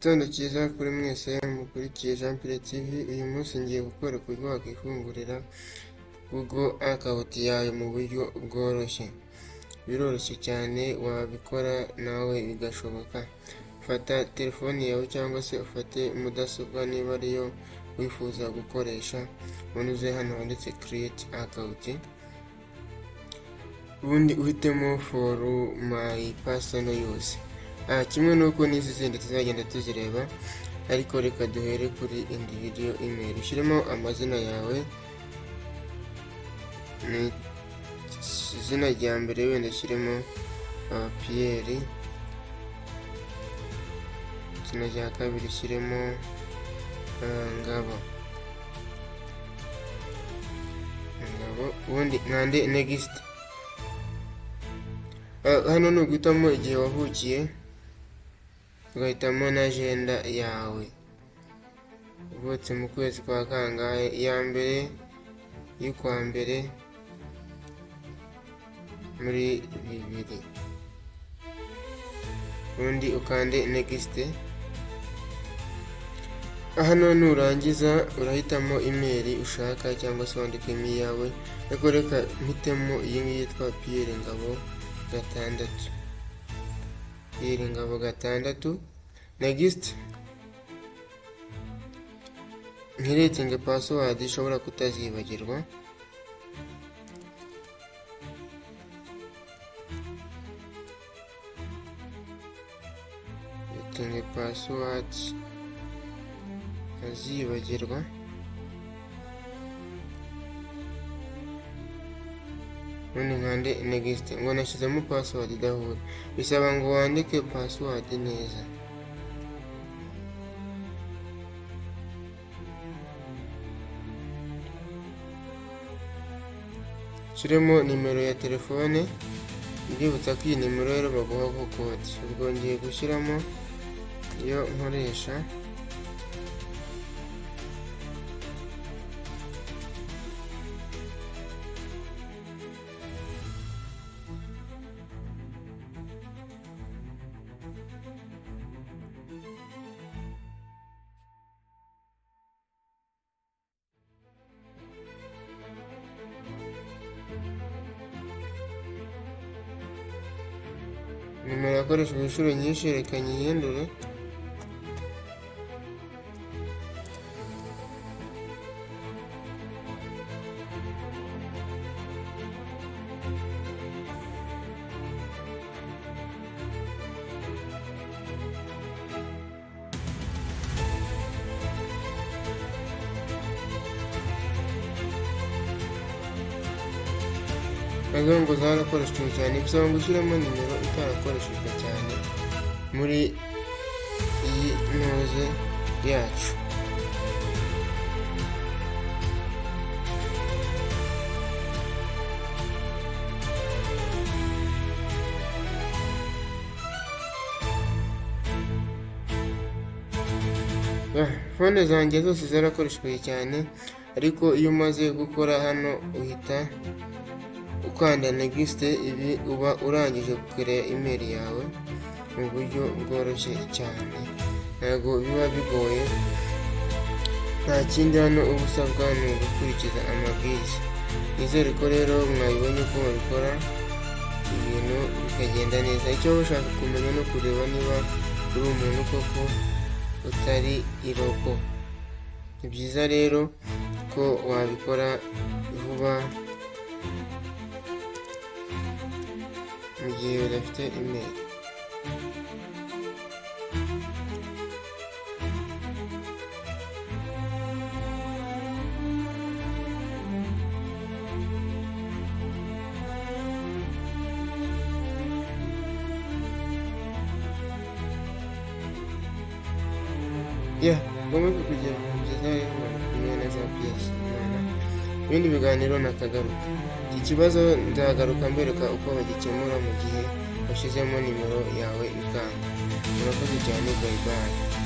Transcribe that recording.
Igitondo cyiza kuri mwese mukurikiye Jean Pierre TV. Uyu munsi ngiye kukwereka uburyo wakwifungurira Google account yawe mu buryo bworoshye. Biroroshye cyane, wabikora nawe bigashoboka. Fata telefoni yawe cyangwa se ufate mudasobwa niba ariyo wifuza gukoresha, ubundi uze hano handitse create account, ubundi uhitemo for my personal use. Kimwe n'uko n'izi zindi tuzagenda tuzireba, ariko reka duhere kuri individual email. Ushyiremo amazina yawe, ni izina rya mbere wenda ushyiremo Pierre, izina rya kabiri ushyiremo Ngabo Ngabo, ubundi nkande next. Hano ni uguhitamo igihe wavukiye, ugahitamo na gender yawe, uvutse mu kwezi kwa kangahe? Iya mbere y'ukwa mbere muri 2000, ubundi ukande next. Hano nurangiza urahitamo email ushaka cyangwa se wandikemo iyawe, ariko reka mpitemo iyi ngiyi yitwa Pierre Ngabo 6, Pierre Ngabo 6, next. Ncreatinge password ishobora kutazibagirwa. Creating password ntazibagirwa. Ubundi nkande next. Ngo nashyizemo password idahura, bisaba ngo wandike password neza. Shyiremo nimero ya telefone, mbibutsa ko iyi nimero rero baguha ko code. Ubwo ngiye gushyiramo iyo nkoresha. Nimero yakoreshejwe inshuro nyinshi, reka nyihindure. Nazo ngo zarakoreshejwe cyane, bisaba ngo ushyiremo nimero itarakoreshejwe cyane muri iyi ntuze yacu. Phone zanjye zose zarakoreshejwe cyane, ariko iyo umaze gukora hano uhita ukanda next, ibi uba urangije gukorea email yawe mu buryo bworoshye cyane, ntabwo biba bigoye. Nta kindi hano uba usabwa ni ugukurikiza amabwiriza. Nizere ko rero mwabibonye uko babikora, ibintu bikagenda neza. Icyo waba ushaka kumenya no kureba niba uri umuntu koko utari irobot. Ni byiza rero ko wabikora vuba mu gihe udafite email. Ya, ngomba kugira ibintu byiza rero, mwari kumwe na Jean Pierre Nshimiyimana. Ibindi biganiro nakagaruka. Iki kibazo nzagaruka mbereka uko bagikemura mu gihe washyizemo nimero yawe ikanga. Murakoze cyane, bye bye.